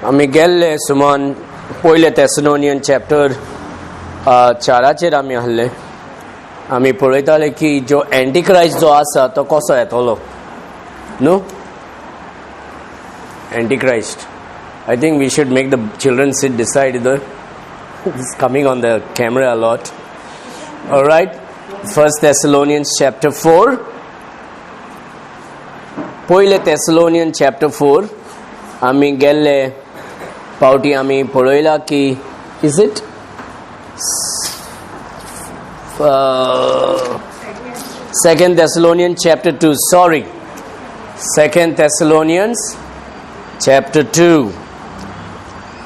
आमी गेल्ले सुमान पयले तेसलोनियन चॅप्टर 4 आमी आहले. आमी पळयताले की जो एंटीक्रायस्ट जो आसा तो कसो येतलो न्हू. Antichrist, I think we should make the children sit decide the it's coming on the camera a lot. Alright, first Thessalonians chapter 4, पयले थेसलोनियन चॅप्टर 4 आमी गेल्ले पावटी आमी पळयला की is it second Thessalonian chapter 2, sorry, second Thessalonians chapter 2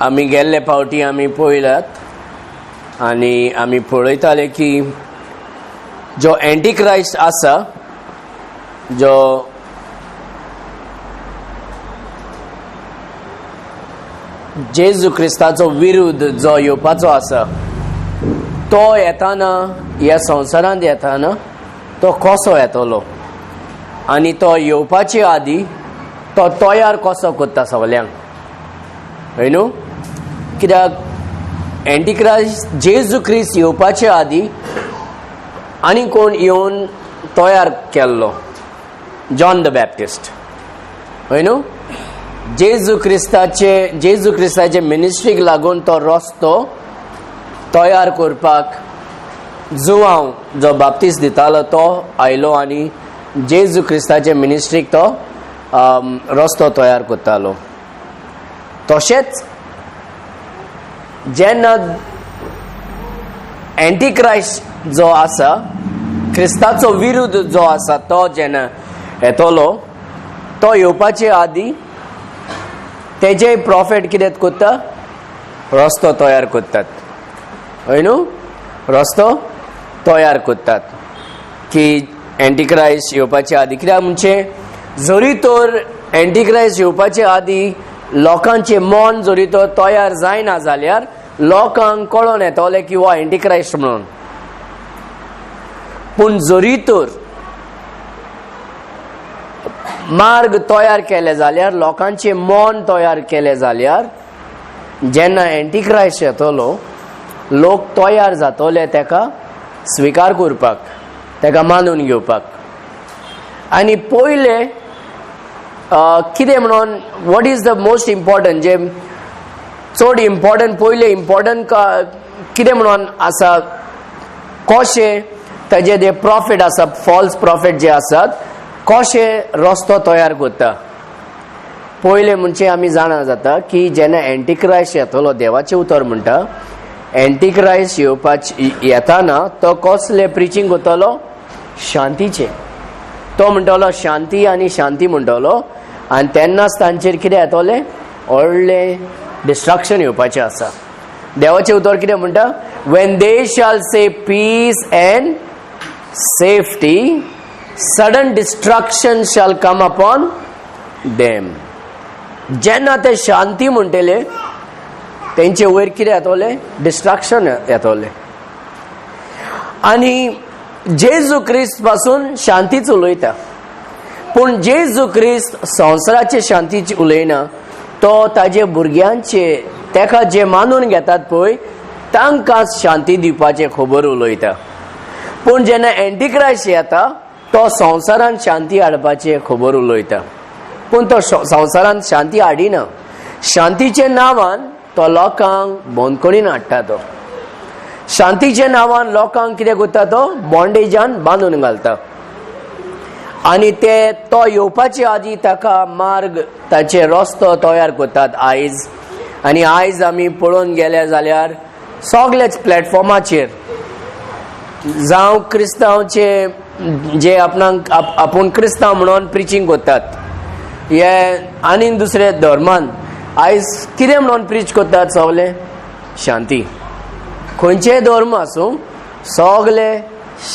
आमी गेल्ले पावटी आमी पळयलात आनी आमी पळयताले की जो एंटीक्रायस्ट आसा, जो जेजू क्रिस्ताचो विरुद्ध जो येवपाचो आसा, तो येताना ह्या संवसारांत येताना तो कसो येतलो आनी तो येवपाचे आदी तो तयार कसो करता सगल्यांक, हय न्हू. कित्याक एंटीक्रायस्ट जेजू क्रिस्त येवपाचे आदी आनी कोण येवन तयार केल्लो, जॉन the Baptist, हय न्हू. जेजू क्रिस्ताचे मिनिस्ट्रीक लागून तो रस्तो तयार करपाक जुवांव जो बाप्तीस दितालो तो आयलो आनी जेजू क्रिस्ताचे मिनिस्ट्रीक तो रस्तो तयार करतालो. तशेंच जेन्ना एंटीक्रायस्ट जो आसा, क्रिस्ताचो विरुद्ध जो आसा, तो जेन्ना येतलो, तो येवपाचे आदी तेजे प्रॉफेट कितें करता, रस्तो तयार करतात, हय न्हू. रस्तो तयार करतात की एंटीक्रायस्ट येवपाचे आदी. कित्याक म्हणजे जरी तर एंटीक्रायस्ट येवपाचे आदी लोकांचे मन जरी तर तयार जायना जाल्यार लोकांक कळोन येतले की हो एंटीक्रायस्ट म्हणून. पूण जरी तर मार्ग तयार केले जाल्यार, लोकांचे मन तयार केले जाल्यार, जेन्ना एंटीक्रायस्ट येतलो लोक तयार जातले तेका स्विकार करपाक, तेका मानून घेवपाक. आनी पयले कितें म्हणून what is the most important, जे चड इम्पॉर्टंट, पयले इम्पॉर्टंट कितें म्हणून आसा, कशें ताजे जे प्रॉफिट आसा, फॉल्स प्रॉफिट जे आसात, कशें रस्तो तयार करता. पयले म्हणजे आमी जाणा जाता की जेन्ना एंटीक्रायस्ट येतलो, देवाचें उतर म्हणटा, एंटीक्रायस्ट येवपाचे येताना तो कसले प्रिचींग करतलो, शांतीचें. तो म्हणटलो शांती आनी शांती म्हणटलो, आनी तेन्नाच तांचेर कितें येतलें, व्हडलें डिस्ट्रक्शन येवपाचें आसा. देवाचें उतर कितें म्हणटा, when they shall say peace and safety, sudden destruction shall come upon them. जेन्ना ते शांती म्हणटले तेंचे वयर कितें येतलें, डिस्ट्रक्शन येतलें. आनी जेजू क्रिस्त पासून शांतीच उलयता, पूण जेजू क्रिस्त संवसाराचे शांतीची उलयना, तो ताजे भुरग्यांचे, तेका जे मानून घेतात पळय तांकां शांती दिवपाचें खबर उलयता. पूण जेन्ना एंटीक्रायस्ट येता तो संवसारांत शांती हाडपाचें खबर उलयता, पूण तो संवसारांत शांती हाडिना. शांतीच्या नांवान तो लोकांक बंदखणीन हाडटा. तो शांतीच्या नांवान लोकांक कितें करता, तो बॉन्डेजान बांदून घालता. आनी ते तो येवपाचे आदी ताका मार्ग, ताचे रस्तो तयार करतात आयज. आनी आयज आमी पळोवन गेले जाल्यार सगल्याच प्लॅटफॉर्माचेर जावं क्रिस्तांवचे जे आपणाक आपूण क्रिस्तांव म्हणून प्रिचींग करतात, हे आनी दुसरे धर्मान आयज कितें म्हणून प्रीच करतात सगले, शांती. खंयचेय धर्म आसूं सगले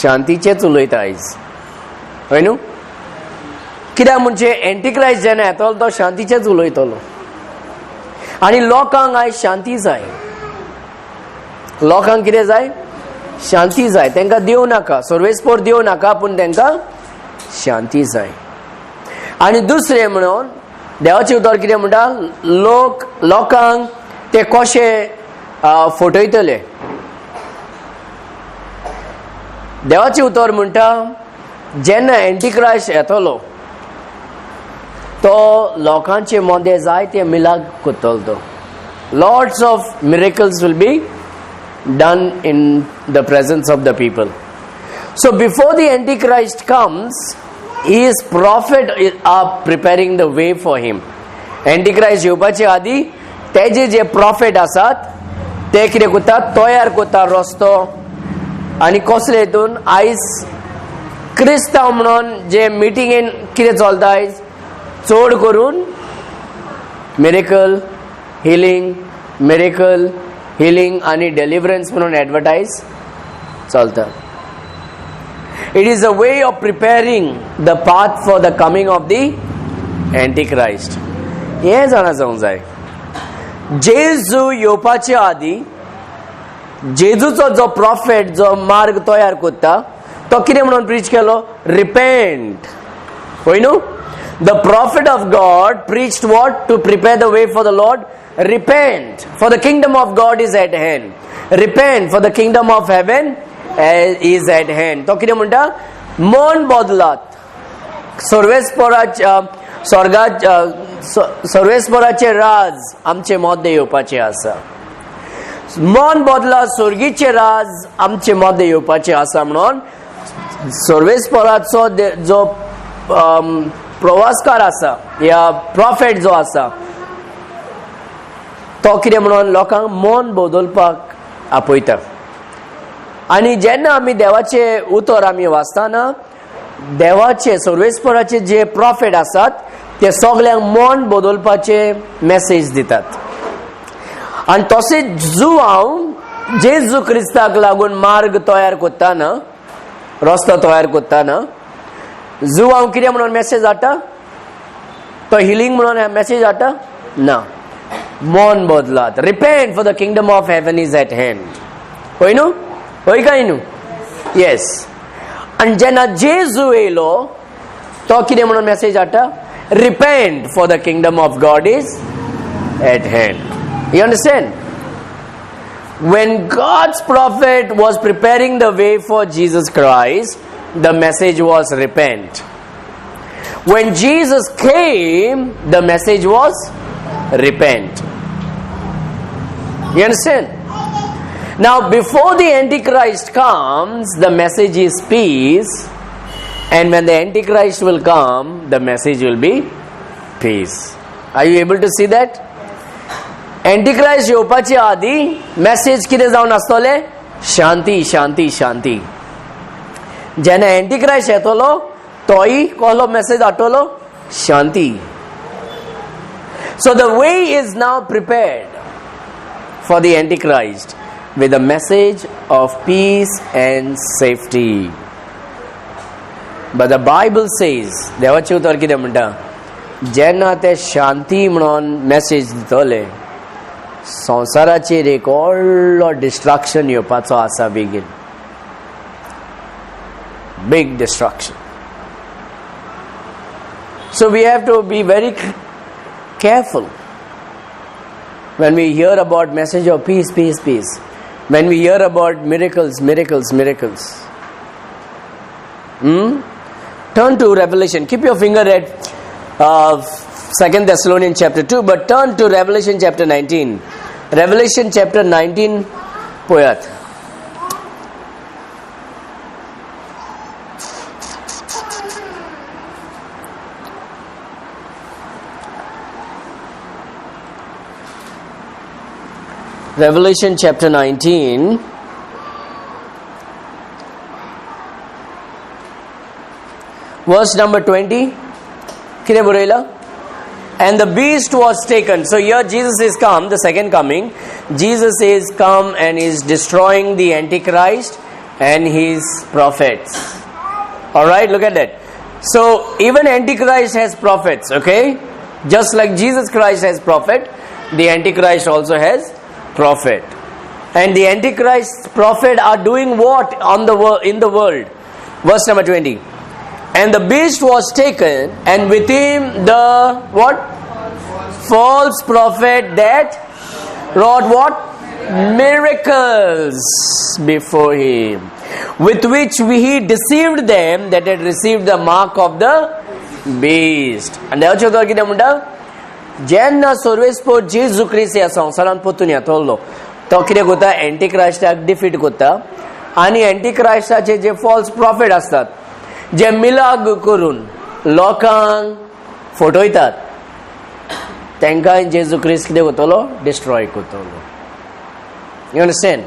शांतीचेच उलयता आयज, हय न्हू. कित्याक म्हणजे एंटीक्रायस्ट जेन्ना येतलो तो शांतीचेच उलयतलो. आनी लोकांक आयज शांती जाय. लोकांक कितें जाय, शांती जाय. तांकां देव नाका, सर्वेस्पोर देव नाका, पूण तांकां शांती जाय. आनी दुसरें म्हणून देवाचें उतर कितें म्हणटा, लोक लोकांक ते कशे फटयतले. देवाचें उतर म्हणटा जेन्ना एंटीक्रायस्ट येतलो तो लोकांचे मदें जायते मिलाग करतलो. तो lots of miracles will be done in the presence of the people. So before the Antichrist comes, his prophet are preparing the way for him. Antichrist येवपाचे आदी तेजे जे प्रॉफेट आसात ते कितें करतात, तयार करता रस्तो. आनी कसले हितून आयज क्रिस्तांव म्हणून जे मिटिंगेन कितें चलता आयज चड करून मिरेकल हिलींग, मिरेकल हिलींग आनी डेलिवरन्स म्हणून एडवर्टायज चलता. It is a way of preparing the path for the coming of the Antichrist. हें जाणा जावंक जाय, जेजू येवपाचे आदी जेजूचो जो प्रॉफेट जो मार्ग तयार करता तो कितें म्हणून प्रीच केलो? रिपेंट. हय न्हू? The prophet of God preached what? To prepare the way for the Lord. Repent, for the kingdom of God is at hand. Repent, for the kingdom of heaven is at hand. तो कितें म्हणटा? मन बदलात, सर्वेस्पराच्या स्वर्गा सर्वेस्पराचे राज आमचे मदें येवपाचे आसा. मन बदला, स्वर्गीचे राज आमचे मदें येवपाचे आसा म्हणून सर्वेस्पराचो जो प्रवासकार आसा या प्रॉफेट जो आसा तो कितें म्हणून लोकांक मन बदलपाक आपयता. आनी जेन्ना आमी देवाचे उतर आमी वाचतना देवाचे सर्वेस्पराचे जे प्रॉफेट आसात ते सगल्यांक मन बदलपाचे मेसेज दितात. आनी तशेंच जुआंव जेजू क्रिस्ताक लागून मार्ग तयार करतना, रस्तो तयार करतना जुआंव कितें म्हणून मेसेज हाडटा? तो हिलींग म्हणून मेसेज हाडटा ना. मन बदलात, repent, for the kingdom of heaven is at hand. हय न्हू? हय काय न्हू? येस. आनी जेन्ना जेजू येयलो तो कितें म्हणून मेसेज हाडटा? Repent, for the kingdom of God is at hand. You understand? When God's prophet was preparing the way for Jesus Christ, the message was repent. When Jesus came, the message was repent. You understand? Now, before the Antichrist comes, the message is peace. And when the Antichrist will come, the message will be peace. Are you able to see that? Antichrist येवपाचे आदी message कितें जावन आसतले? शांती, शांती, शांती. जेन्ना एंटीक्रायस्ट येतलो तोय कसलो message हाडटलो? शांती. So the way is now prepared for the Antichrist with a message of peace and safety. But the Bible says, देवाचें उतर कितें म्हणटा, जेन्ना ते शांती म्हणून मेसेज दितले संवसाराचेर एक व्हडलो डिस्ट्रक्शन येवपाचो आसा बेगीन, big destruction. So we have to be very careful when we hear about message of peace, peace, peace, when we hear about miracles, miracles, miracles. Turn to Revelation. Keep your finger at Second Thessalonians chapter 2, but turn to Revelation chapter 19. Revelation chapter 19 पळयात. Revelation chapter 19, verse number 20. कितें बरयला? And the beast was taken. So here Jesus is come, the second coming. Jesus is come and is destroying the Antichrist and his prophets. Alright, look at that. So even Antichrist has prophets, okay? Just like Jesus Christ has prophet, the Antichrist also has prophet. And the Antichrist prophet are doing what in the world? Verse number 20. And the beast was taken, and with him the what? False prophet that wrought what? Miracles before him, with which he deceived them that had received the mark of the beast. आनी देवाचें उतर कितें म्हणटा? जेन्ना सर्वेस्पोर जेजू क्रिस्त ह्या संवसारांत परतून येतलो, तो कितें करता? एंटीक्रायस्टाक डिफीट करता आनी एंटीक्रायस्टाचे जे फॉल्स प्रॉफेट आसतात, जे मिलाग करून लोकांक फटयतात, तांकां जेजू क्रिस्त कितें करतलो? डिस्ट्रॉय करतलो. You understand?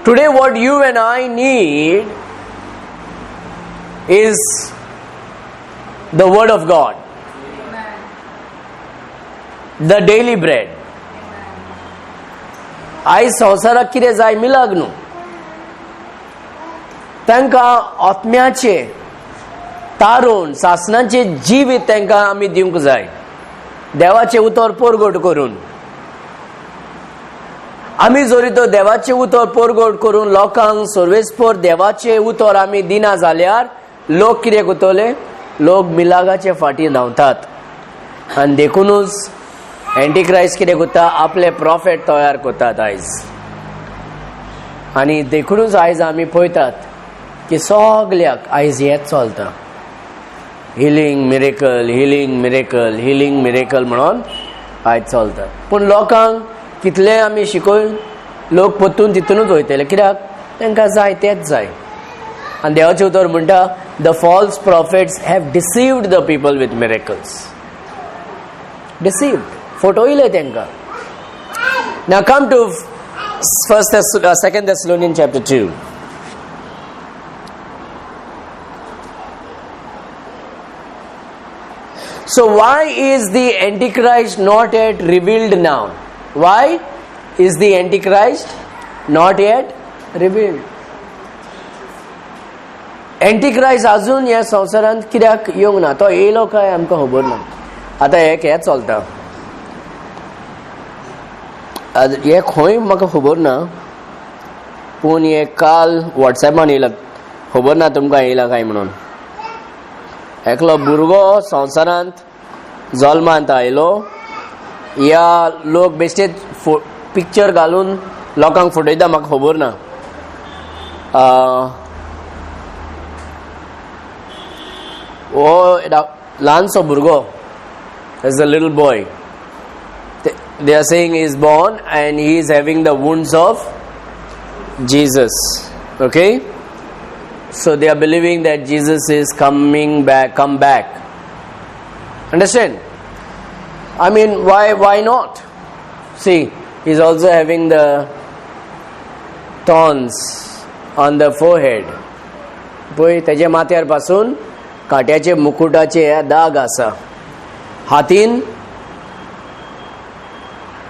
Today what you and I need is the word of God, the daily bread. आयज संवसाराक कितें जाय? मिलाग न्हू. तांकां आत्म्याचे तारून सासणाचे जिवीत तांकां आमी दिवंक जाय, देवाचें उतर परगट करून. आमी जरी तर देवाचें उतर परगट करून लोकांक सर्वेस्पोर देवाचें उतर आमी दिना जाल्यार लोक कितें करतले? लोक मिलागाचे फाटी धांवतात आनी देखुनूच एंटीक्रायस्ट कितें करता? आपले प्रॉफेट तयार करतात आयज. आनी देखुनूच आयज आमी पळयतात की सगल्याक आयज हेंच चलता, healing miracle, healing miracle, healing miracle म्हणून आयज चलता. पूण लोकांक कितलें आमी शिकोय, लोक परतून तितूनच वयतले. कित्याक? तांकां जाय तेंच जाय. आनी देवाचें उतर म्हणटा, the false prophets have deceived the people with miracles. Deceived, फटयले तांकां. Now come to Second Thessalonians chapter 2. So why is the Antichrist not yet revealed now? Why is the Antichrist not yet revealed? Antichrist अजून ह्या संवसारांत कित्याक येवंक ना? तो येयलो काय आमकां खबर ना. आतां एक हें चलता, हें खंय म्हाका खबर ना, पूण हें काल वॉट्सॅपान येयला, खबर ना तुमकां येयला काय म्हणून. एकलो भुरगो संवसारांत जल्मांत आयलो, या लोक बेश्टेच पिक्चर घालून लोकांक फटयता, म्हाका खबर ना. हो ल्हानसो भुरगो, as a little boy, they are saying is born and he is having the wounds of Jesus. Okay, so they are believing that Jesus is coming back, come back. Understand? I mean, why not? See, he is also having the thorns on the forehead. पळय, तेजे माथ्यार पासून काट्याचे मुकुटाचे हे दाग आसा. हातीन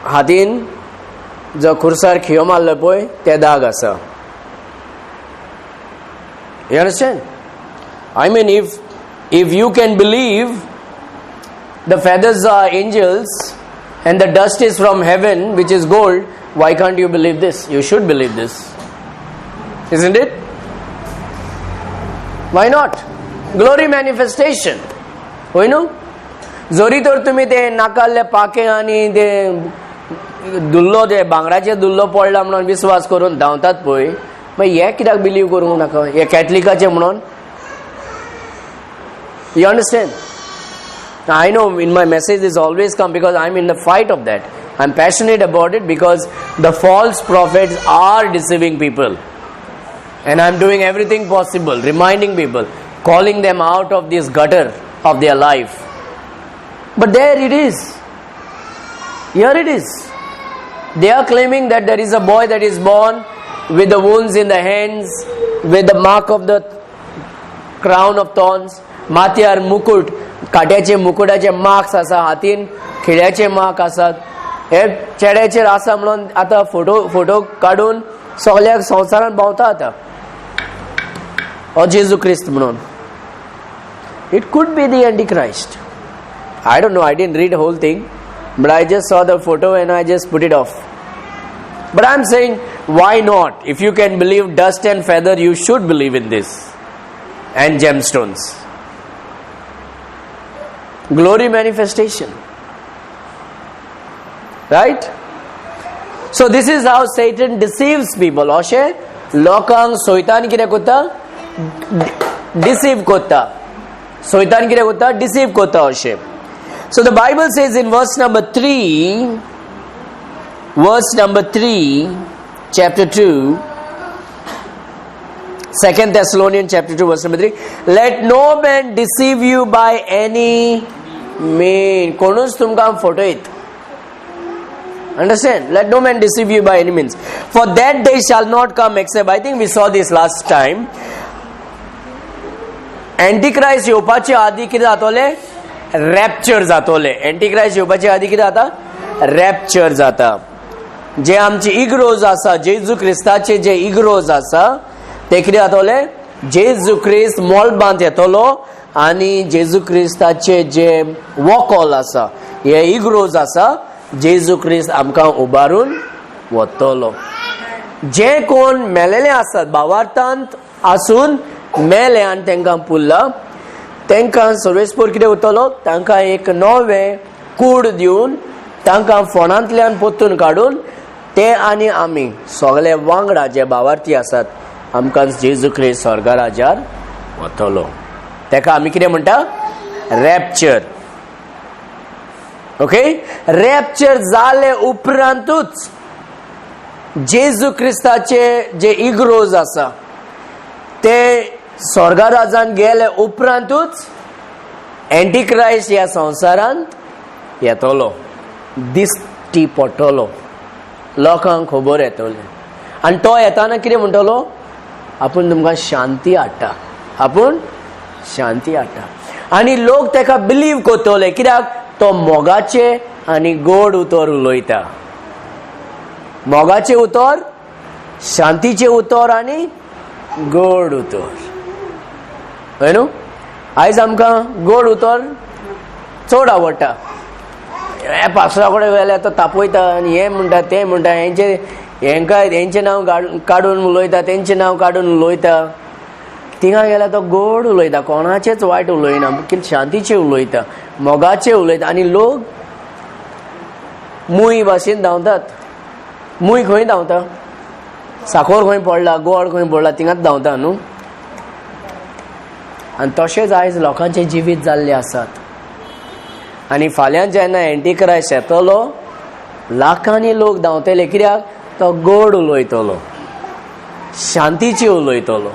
हातीन जो खुर्सार खियो मारलो पळय, ते दाग आसा. You understand? I mean, if you can believe the feathers are angels and the dust is from heaven, which is gold, why can't you believe this? You should believe this. Isn't it? Why not? Glory manifestation. होय न्हू? जरी तर तुमी ते नाकाल्ले पाके आनी ते दुल्लो, ते भांगराचे दुल्लो पडला म्हणून विस्वास करून धांवतात पळय, मागीर हे कित्याक बिलीव करूंक नाका, हे कॅथलिकाचे म्हणून? You understand? I know in my message is always come because I am in the fight of that. I am passionate about it because the false prophets are deceiving people and I am doing everything possible, reminding people, calling them out of this gutter of their life. But there it is. Here it is. They are claiming that there is a boy that is born with the wounds in the hands, with the mark of the crown of thorns, माथ्यार मुकुट, काट्याचे मुकुटाचे marks आसा, हातीन खिळ्याचे mark आसात, हे चेड्याचेर आसा म्हणून आतां photo काडून सगळ्या संवसारांत भोंवता आतां, हो जेजू क्रिस्त म्हणून. It could be the Antichrist. I don't know. I didn't read whole thing, but I just saw the photo and I just put it off. But I'm saying, why not? If you can believe dust and feather, you should believe in this. And gemstones. Glory manifestation. Right? So this is how Satan deceives people. अशें लोकांक सोयतान कितें करता? Deceive करता. सोयतान कितें करता? Deceive करता अशें. So the Bible says in verse number 3, verse number 3, chapter 2, Second Thessalonians chapter 2, verse number 3, let no man deceive you by any mean. कोणूच तुमकां फटयत. Understand? Let no man deceive you by any means. For that day shall not come except, I think we saw this last time. Antichrist येवपाचे आदी कितें जातोले? Rupture जातोले. अँटीक्रायस्ट येवपाचे आदी कितें जाता? Rupture जाता. जे आमचे इग्रोज आसा, जेजू क्रिस्ताचे जे इग्रोज आसा, ते कितें जातोले? जेजू क्रिस्त मोलबांत येतलो आनी जेजू क्रिस्ताचे जे वॉकॉल आसा, हे इग्रोज आसा, जेजू क्रिस्त आमकां उबारून वतलो. जे कोण मेलेले आसात, भावार्थांत आसून मेले आनी तांकां पुरला, तांकां सर्वेस्पोर कितें उरतलो? तांकां एक नवें कूड दिवन तांकां फोणांतल्यान पोत्तून काडून ते आनी आमी सगळे वांगडा जे भावार्थी आसात, आमकां जेजू क्रिस्त स्वर्गा राजार वतलो. ताका आमी कितें म्हणटा? रॅप्चर. ओके, रॅप्चर जाले उपरांतूच जेजू क्रिस्ताचे जे इग्रोज आसा ते स्वर्गाराजान गेले उपरांतूच अँटीक्रायस्ट ह्या संवसारांत येतलो, दिश्टी पडटलो, लोकांक खबर येतली. आनी तो येताना कितें म्हणटलो? आपूण तुमकां शांती हाडटा, आपूण शांती हाडटा. आनी लोक ताका बिलीव करतले, कित्याक तो मोगाचे आनी गोड उतर उलयता. मोगाचे उतर, शांतीचे उतर आनी गोड उतर. हय न्हू? आयज आमकां गोड उतर चड आवडटा. हे पास्टरा कडेन गेल्यार तो तापयता आनी हें म्हणटा, तें म्हणटा, हेंचे हेंकां हेंचें नांव काडून उलयता, तेंचें नांव काडून उलयता. थिंगा गेल्यार तो गोड उलयता, कोणाचेच वायट उलयना, कितें शांतीचें उलयता, मोगाचें उलयता. आनी लोक मूय भाशेन धांवतात. मूय खंय धांवता? साखर खंय पडला, गोड खंय पडला, थिंगाच धांवता न्हू. आनी तशेंच आयज लोकांचें जिवीत जाल्लें आसात. आनी फाल्यां जेन्ना एंटीक्रायस्ट येतलो, लाखांनी लोक धांवतले, कित्याक तो गोड उलयतलो, शांतीचे उलयतलो,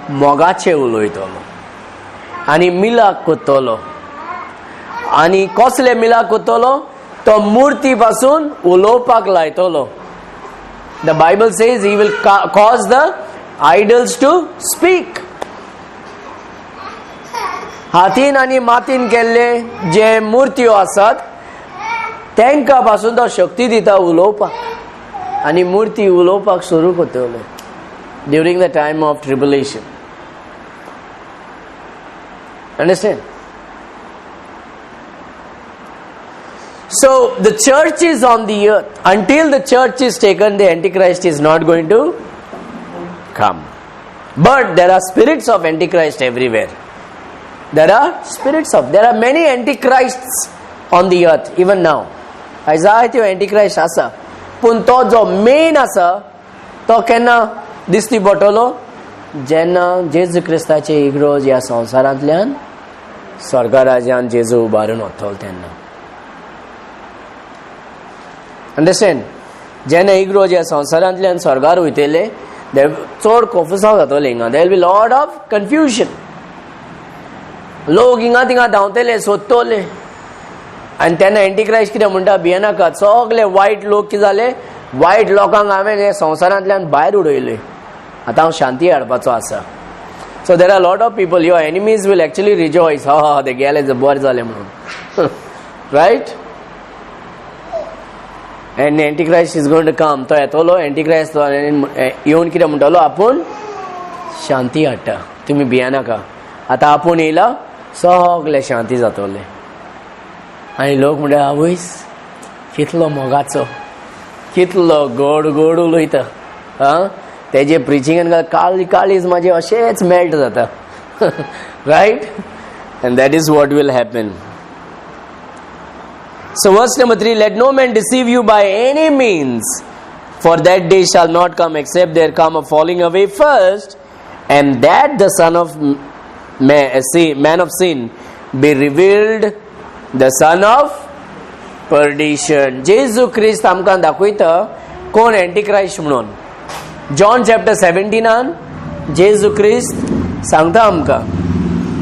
मोगाचे उलयतलो आनी मिलाक करतलो. आनी कसले मिलाक करतलो? तो मुर्ती पासून उलोवपाक लायतलो. The Bible says he will cause the idols to speak. हातीन आनी मातीन केल्ले जे मुर्त्यो आसात, तांकां पासून तो शक्ती दिता उलोवपाक आनी मुर्ती उलोवपाक सुरू करतले during the time of tribulation. Understand? So the church is on the earth. Until the church is taken, the Antichrist is not going to come. But there are spirits of Antichrist everywhere. There are many Antichrists on the earth even now. आयज जायत्यो Antichrist आसा, पूण तो जो main आसा तो केन्ना दिसती पडटलो? जेन्ना जेजू क्रिस्ताचे इग्रोज ह्या संवसारांतल्यान स्वर्गराजान जेजू उबारून वतलो तेन्ना. अंडरस्टँड? जेन्ना इग्रोज ह्या संवसारांतल्यान स्वर्गार वयतले, चड कोफुसांव जातलें हिंगा. There will be lot of confusion. लोक हिंगा थिंगा धांवतले, सोदतले. आनी तेन्ना एंटीक्रायस्ट कितें म्हणटा? भियेनाका, सगले वायट लोक कितें जाले, वायट लोकांक हांवें हे संवसारांतल्यान भायर उडयले, आतां हांव शांती हाडपाचो आसा. So there are lot of people, your enemies will actually rejoice, हा हा, ते गेले बरें जालें म्हणून. Right? And Antichrist is going to come. तो येतलो एंटीक्रायस्ट येवन कितें म्हणटलो? आपूण शांती हाडटा, तुमी भियेनाका, आतां आपूण येयला, सगळे शांती जातले. आनी लोक म्हणटा, आवयस, कितलो मोगाचो, कितलो गोड गोड उलयता. आं, तेजे प्रिचिंगान काळी काळीज म्हाजें अशेंच मेल्ट जाता. Right? And that is what will happen. So verse number 3, let no man deceive you by any means, for that day shall not come except there come a falling away first, and that the son of man, see, man of sin be revealed, the son of perdition. जेजू क्रिस्त आमकां दाखयता कोण अँटीक्रायस्ट म्हणून. John chapter 17 जेजू क्रिस्त सांगता आमकां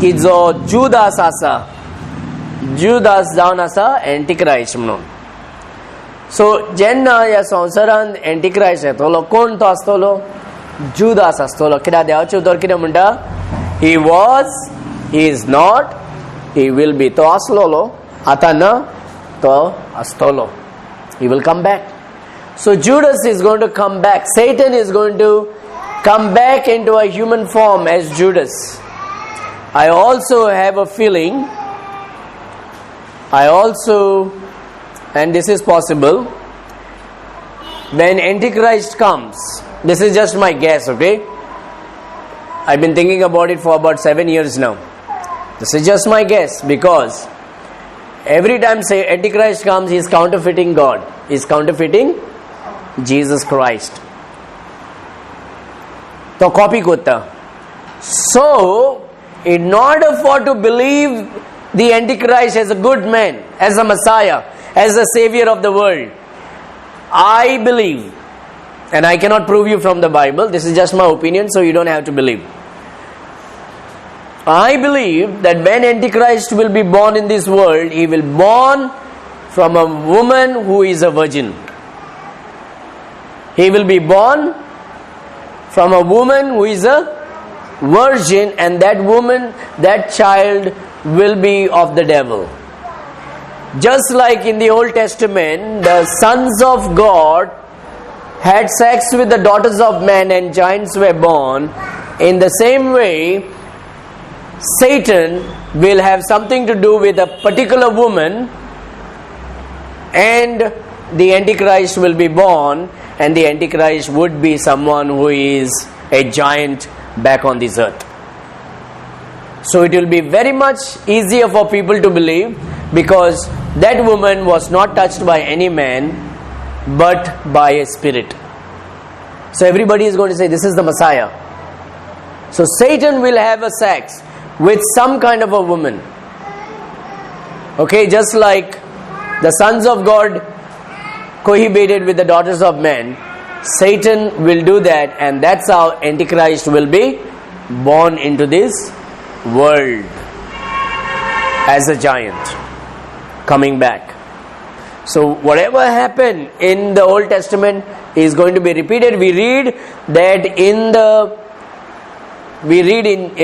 की जो जुदास आसा, जुदास जावन आसा अँटीक्रायस्ट म्हणून. सो जेन्ना ह्या संवसारांत अँटीक्रायस्ट येतलो, कोण तो आसतलो? जुदास आसतलो. कित्याक देवाचें उतर कितें म्हणटा? He was, he is not, he will be. तो आसलोलो, आतां ना, तो आसतलो. He will come back. So Judas is going to come back. Satan is going to come back into a human form as Judas. I also have a feeling, I also, and this is possible, when Antichrist comes, this is just my guess, okay? I've been thinking about it for about 7 years now. This is just my guess because every time, say, Antichrist comes, he is counterfeiting God, he is counterfeiting Jesus Christ. तो copy करता. So, in order for to believe the Antichrist as a good man, as a Messiah, as the savior of the world, I believe, and I cannot prove you from the Bible, this is just my opinion, so you don't have to believe. I believe that when Antichrist will be born in this world, he will born from a woman who is a virgin. He will be born from a woman who is a virgin, and that woman, that child will be of the devil. Just like in the Old Testament, the sons of God had sex with the daughters of men and giants were born, in the same way, Satan will have something to do with a particular woman and the Antichrist will be born, and the Antichrist would be someone who is a giant back on this earth. So it will be very much easier for people to believe because that woman was not touched by any man but by a spirit. So everybody is going to say, "This is the Messiah." So Satan will have a sex with some kind of a woman. Okay, just like the sons of God cohabited with the daughters of men, Satan will do that, and that's how Antichrist will be born into this world as a giant coming back. So, whatever happened in the Old Testament is going to be repeated. We read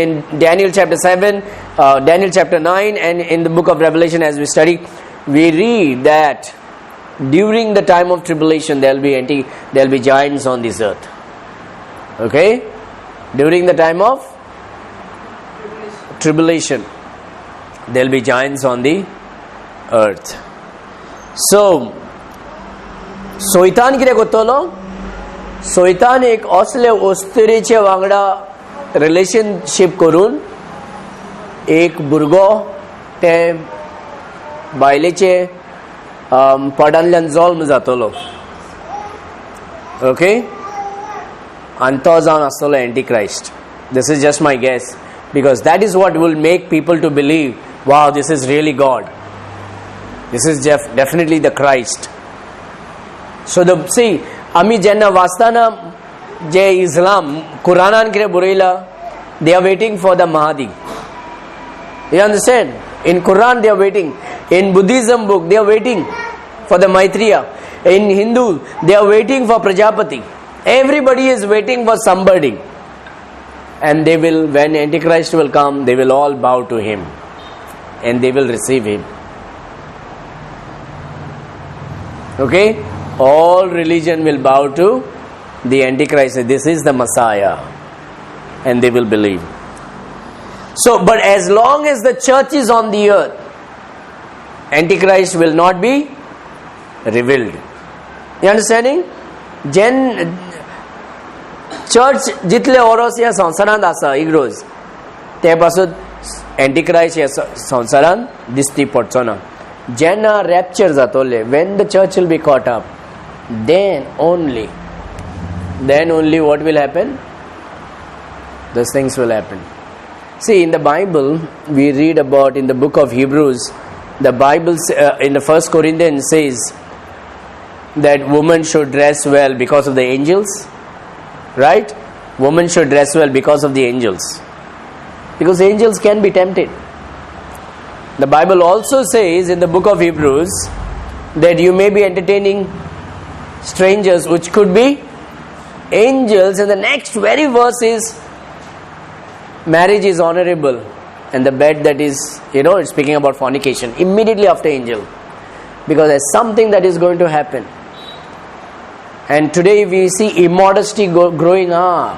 in Daniel chapter 7, Daniel chapter 9, and in the book of Revelation as we study, we read that during the time of tribulation there will be giants on this earth. Okay? During the time of tribulation, there will be giants on the earth. So, सोयतान कितें करतलो? सोयतान एक असले अस्तुरेचे वांगडा relationship करून एक भुरगो ते बायलेचे पोटांतल्यान जल्म जातलो, ओके, आनी तो जावन आसतलो एंटीक्रायस्ट. This is just my guess because that is what will make people to believe, "Wow, this is really God. This is definitely the Christ." So the see, आमी जेन्ना वाचताना जे इस्लाम कुराणान कितें बरयलां, they are waiting for the Mahdi. You understand? In Quran they are waiting. In Buddhism book they are waiting for the Maitreya. In Hindu they are waiting for Prajapati. Everybody is waiting for somebody. And they will, when Antichrist will come, they will all bow to him and they will receive him. Okay? All religion will bow to the Antichrist. This is the Messiah. And they will believe. So, but as long as the church is on the earth, Antichrist will not be revealed. You understanding? Jen church जितले ओरोस ह्या संवसारांत आसा इग्रोज ते पासून एंटीक्रायस्ट ह्या संवसारांत दिसती पडचो ना. जेन्ना rupture जातोले, when the church will be caught up, then only what will happen? Those things will happen. See, in the Bible, we read about, in the book of Hebrews, the Bible in the First Corinthians says that women should dress well because of the angels, right? Women should dress well because of the angels. Because angels can be tempted. The Bible also says in the book of Hebrews that you may be entertaining strangers, which could be angels, and the next very verse is marriage is honorable and the bed that is, it's speaking about fornication immediately after angel, because there's something that is going to happen. And today we see immodesty growing up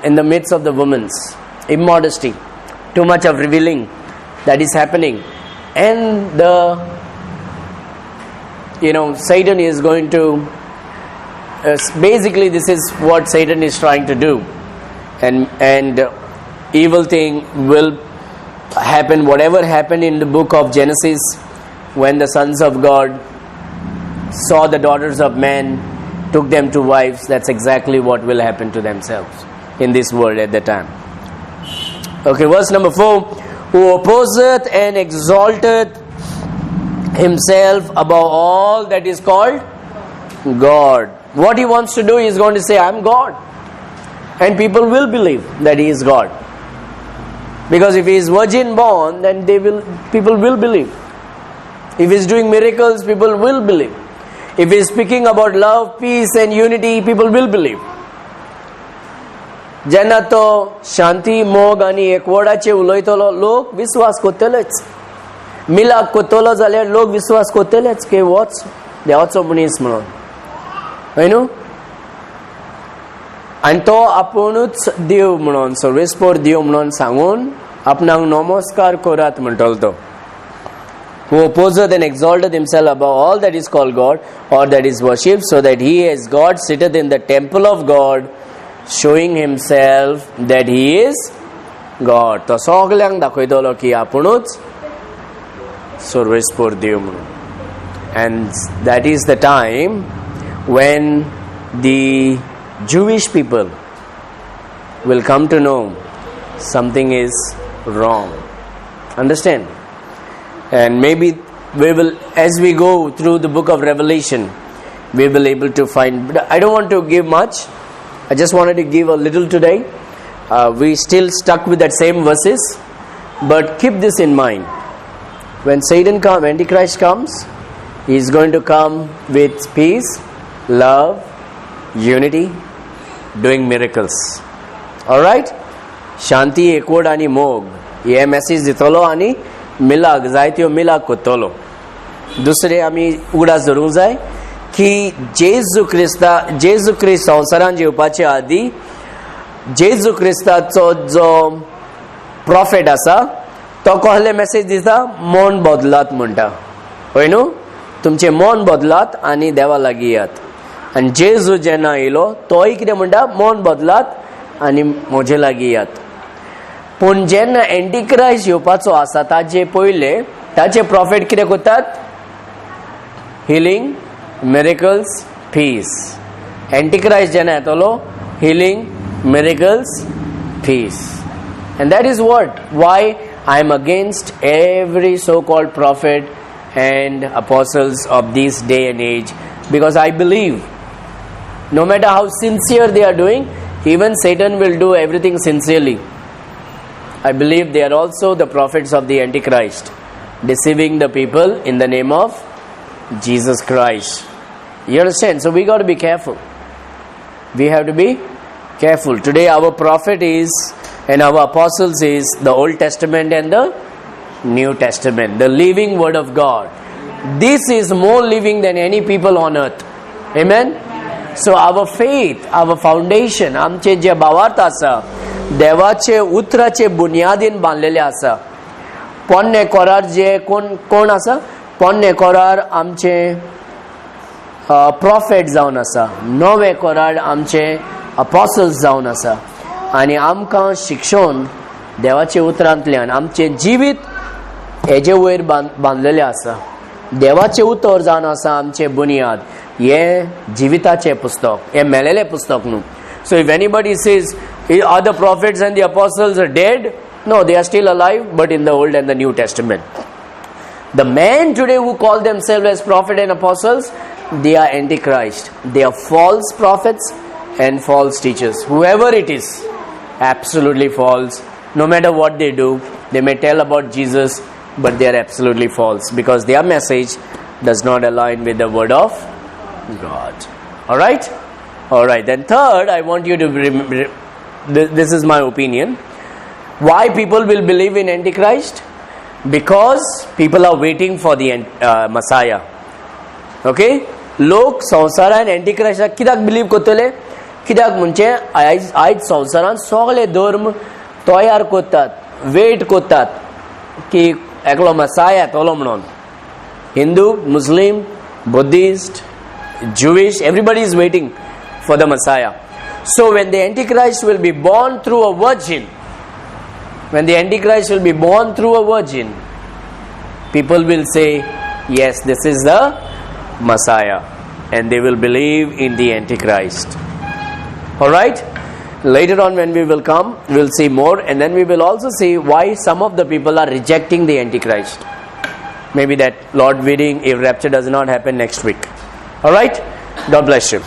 in the midst of the women's immodesty, too much of revealing that is happening, and the you know Satan is going to basically, this is what Satan is trying to do, and evil thing will happen. Whatever happened in the book of Genesis, when the sons of God saw the daughters of men, took them to wives, that's exactly what will happen to themselves in this world at that time. Okay, verse number 4. Who opposeth and exalteth himself above all that is called God. What he wants to do, he is going to say, "I am God." And people will believe that he is God. Because if he is virgin born, then they will people will believe. If he is doing miracles, people will believe. If he is speaking about love, peace and unity, people will believe. जेन्ना तो शांती, मोग आनी एकवटाचे उलयतलो, लोक विस्वास करतलेच. मिलाक करतलो जाल्यार लोक विस्वास करतलेच की होच देवाचो मनीस म्हणून, हय न्हू? आनी तो आपुणूच देव म्हणून, सर्वेस्पोर देव म्हणून सांगून आपणाक नमस्कार करात म्हणटलो तो. Who opposeth and exalteth himself above all that is called God or that is worshipped, so that he as God sitteth in the temple of God, showing himself that he is God. तो सगल्यांक दाखयतलो की आपुणूच सर्वेस्पोर देव म्हणून. And that is the time when the Jewish people will come to know something is wrong. Understand? And maybe we will, as we go through the book of Revelation, we will able to find. But I don't want to give much. I just wanted to give a little today. We still stuck with that same verses, but keep this in mind. When Satan comes, Antichrist comes, he is going to come with peace, love, unity, doing miracles. Alright? शांती, एकवट आनी मोग हे message दितलो आनी मिलाक, जायत्यो मिलाक करतलो. दुसरें आमी उगडास धरूंक जाय की जेजू क्रिस्त संवसारांत येवपाचे आदी जेजू क्रिस्ताचो जो प्रॉफेट आसा, तो कसले मॅसेज दिता? मन बदलात म्हणटा, हय न्हू? तुमचें मन बदलात आनी देवा लागीं येयात. आनी जेजू जेन्ना येयलो, तोय कितें म्हणटा? मन बदलात आनी म्हजे लागीं येयात. पूण जेन्ना एंटीक्रायस्ट येवपाचो आसा, ताजे पयले ताचे प्रॉफेट कितें करतात? Healing, miracles, peace. Antichrist जेन्ना येतलो, healing, miracles, peace. And that is what why I am against every so called prophet and apostles of this day and age, because I believe no matter how sincere they are doing, even Satan will do everything sincerely. I believe they are also the prophets of the Antichrist, deceiving the people in the name of Jesus Christ. You understand? So we got to be careful. We have to be careful. Today, our prophet is and our apostles is the Old Testament and the New Testament, the living Word of God. This is more living than any people on earth. Amen? So our faith, our foundation, आमचे जे भावार्थ आसा, देवाचे उतराचे बुन्यादीन बांदलेले आसा. पोन्ने कोरार जे कोण कोण आसा, पोन्ने कोरार आमचे प्रॉफेट जावन आसा, नवे कोरार आमचे अपोसल्स जावन आसा आनी आमकां शिक्षण देवाच्या उतरांतल्यान आमचें जिवीत हेजे वयर बांदलेलें आसा. देवाचें उतर जावन आसा आमचें बुनियाद. हें जिविताचें पुस्तक, हें मेलेलें पुस्तक न्हू. So if anybody says, are the prophets and the apostles dead? No, they are still alive, but in the Old and the New Testament. The men today who call themselves as prophet and apostles, they are antichrist. They are false prophets and false teachers. Whoever it is, absolutely false. No matter what they do, they may tell about Jesus, but they are absolutely false because their message does not align with the word of God. All right? All right. Then third, I want you to this is my opinion. Why people will believe in Antichrist? Because people are waiting for the Messiah. Okay, लोक संवसारान अँटीक्रायस्टाक कित्याक believe करतले? कित्याक म्हणजे आयज संवसारान सगळे धर्म तयार करतात, वेट करतात की एकलो मसाया येतलो म्हणून. Hindu, Muslim, Buddhist, Jewish, everybody is waiting for the Messiah. So when the Antichrist will be born through a virgin, when the Antichrist will be born through a virgin, people will say, "Yes, this is the Messiah." And they will believe in the Antichrist. Alright? Later on, when we will come, we'll see more, and then we will also see why some of the people are rejecting the Antichrist. Maybe that, Lord willing, if rapture does not happen next week. Alright? God bless you.